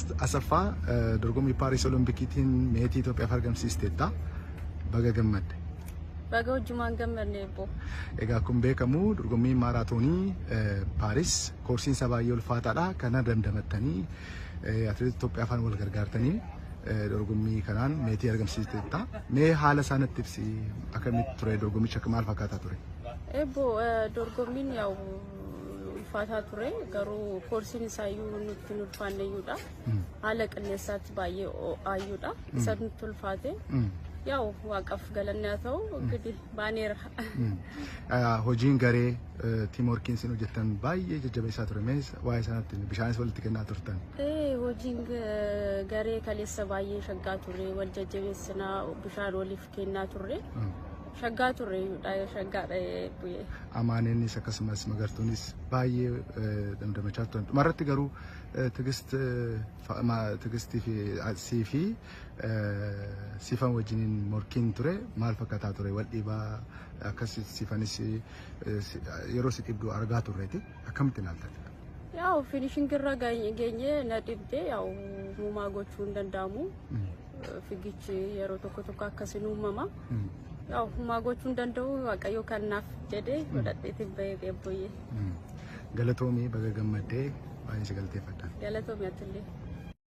Tigist Asaffaa, dorgommii Paaris Olompikiitiin meetii Itoophiyaaf argamsiisteetta. Baga gammadde. Baga wajjumaan gammadne, Eebbo. Egaa kun beekamu dorgommii maaraatoonii Paaris koorsiin isaa baay'ee ulfaataadha. Kana dandamattanii atileetota Itoophiyaa faana wal gargaartanii dorgommii kanaan meetii argamsiisteetta. Mee haala isaa natti ibsi, akkamitti ture dorgommichi, akka maal fakkaataa ture? Eebbo, dorgommiin yaa'u ulfaataa ture, garuu koorsiin isaayyuu nutti hin ulfaanneyyuudha. Haala qilleensaatti baay'ee ho'aayyuudha. Isa nutti ulfaate. Yaa'u Waaqaaf galanni haa ta'u, እንግዲህ baaneera. Hojiin garee, teamworkiin isin hojjettan baay'ee jajjabeessaa ture. Mee waa'ee sanatti, bishaanis walitti kennaa turtan. Hojiin garee kaleessa baay'ee shaggaa ture. Wal jajjabeessinaa, bishaan waliif kennaa turre. Shaggaa turre, shaggaadha bu'ee. Amaaneenis akkasumas Magartuunis baay'ee dandamachaa turan. Dhumarratti garuu Tigist Tigistii fi sii fi Sifan wajjiniin morkiin ture maal fakkaataa ture? Wal dhiibaa akkas Sifanis yeroo si dhibdu argaa turreeti. Akkamitti ilaalta? Yaa'u finishing irra geenye na dhibde, yaa'u muumaa gochuu hin danda'amu. Fiigichi yeroo tokko tokko akkasiin uumama. Yaa'u humaa gochuu hin danda'u, Waaqayyo kan naaf jedhee godhadheetiin bahee, Eebboyyee. Galatoomii, baga gammaddee, baay'ee si galateeffadha. Galatoomii atillee.